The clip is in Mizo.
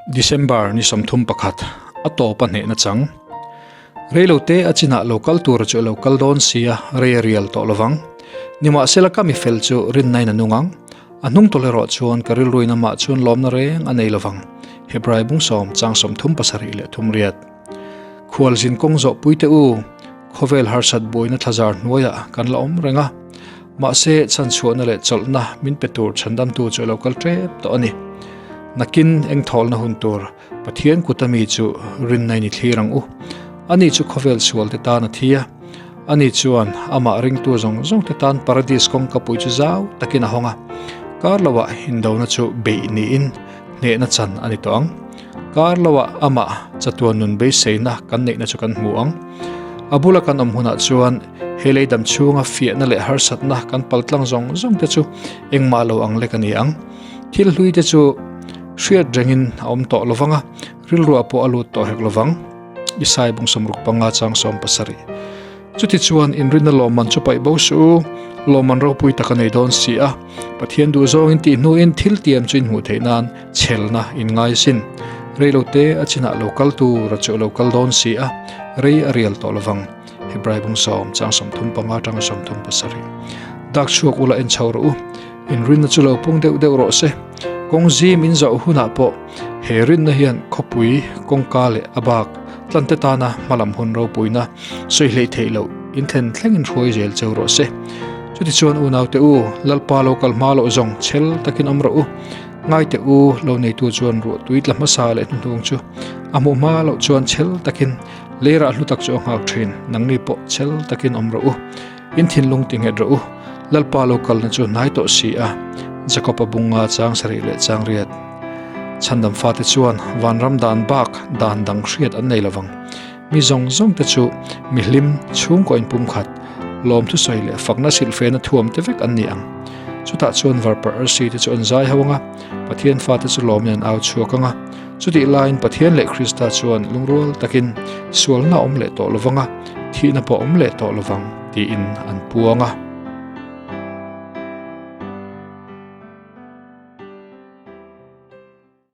December ni 31 a tawp a hnehna chang. Reilote a chinah lo kal tur chu a lo kal dawn si a, rei a rial tawh lovang. Nimahsela ka mi fel chu rinnain a nung ang. A hnung tawlh erawh chuan ka rilruin amah chuan lawmna reng a nei lovang. Hebrai bung sawm chang 30 pasarih leh thum riat. Khualzin kawng zawhpui te u, khawvel harsat buaina thlazar hnuaiah kan la awm reng a. Mahse, chhanchhuahna leh chawlhna min pe tur chhandamtu chu a lo kal tep tawh a ni. Nakin engthawlna hun tur Pathian kuta mi chu rinna in i thlir ang u. Ani chu khawvel sualte tan a thi a. Ani chuan amah ringtu zawng zawngte tan Paradis kawngkapui chu zau takin a hawng a. Kar loah indona chu beih niin hnehna chan a ni tawh ang. Kar loah amah chatuan nun beiseina kan neihna chu kan hmu ang. A bula kan awm hunah chuan he lei dam chhunga fiahna leh harsatna kan paltlang zawng zawngte chu engmah lo ang lek a ni ang. Thil hlui te chu hriat rengin a awm tawh lovang a, rilruah pawh a lut tawh hek lovang. Isai bung sawmruk panga chang 70. Chuti chuan inrinna lawmman chu paih bo suh u, lawmman ropui tak a nei dawn si a, Pathian duh zawngin tih hnuin thil tiam chu inhmuh theih nan chhelna in ngai sin. Reilote a chinah lo kal tur a chu a lo kal dawn si a, rei a rial tawh lovang. Hebrai bung sawm chang 35 atanga 37. Dak chhuak ula en chho rawh u. Inrinna chu lo pung deuh deuh rawh se. Kawng zim in zawh hunah pawh he rinna hian khawpui, kawngka leh a bak tlante tana hmalam hun ropuina sawi hleih theih loh in thlen thlengin hruai zel cheu rawh se. Chutichuan unaute u, Lalpa lo kal hma loh zawng chhel takin awm rawh u. Ngaite u, lo neitu chuan ruah tui tla hmasa leh hnuhnung chu a hmuh hma loh chuan chhel takin leirah hlu tak chu a nghak thin. Nangni pawh chhel takin awm rawh u. In thinlung ti nghet rawh u, Lalpa lo kalna chu hnai tawh si a, Jakob-a bunga chang sarih leh chang riat. Chhandam fate chuan vanram dan bak dan dang hriat an nei lovang. Mi zawng zawng te chu mihlim chhungkaw inpumkhat, lawm thusawi leh fakna silhfena thuam te vek an ni ang. Chutah chuan varparh arsi te chu an zai ho ang a, Pathian fate chu lawmin an au chhuak ang a. Chutih laiin Pathian leh Krista chuan lungrual takin sualna a awm leh tawh lovang a, thihna pawh a awm leh tawh lovang tiin an puang a.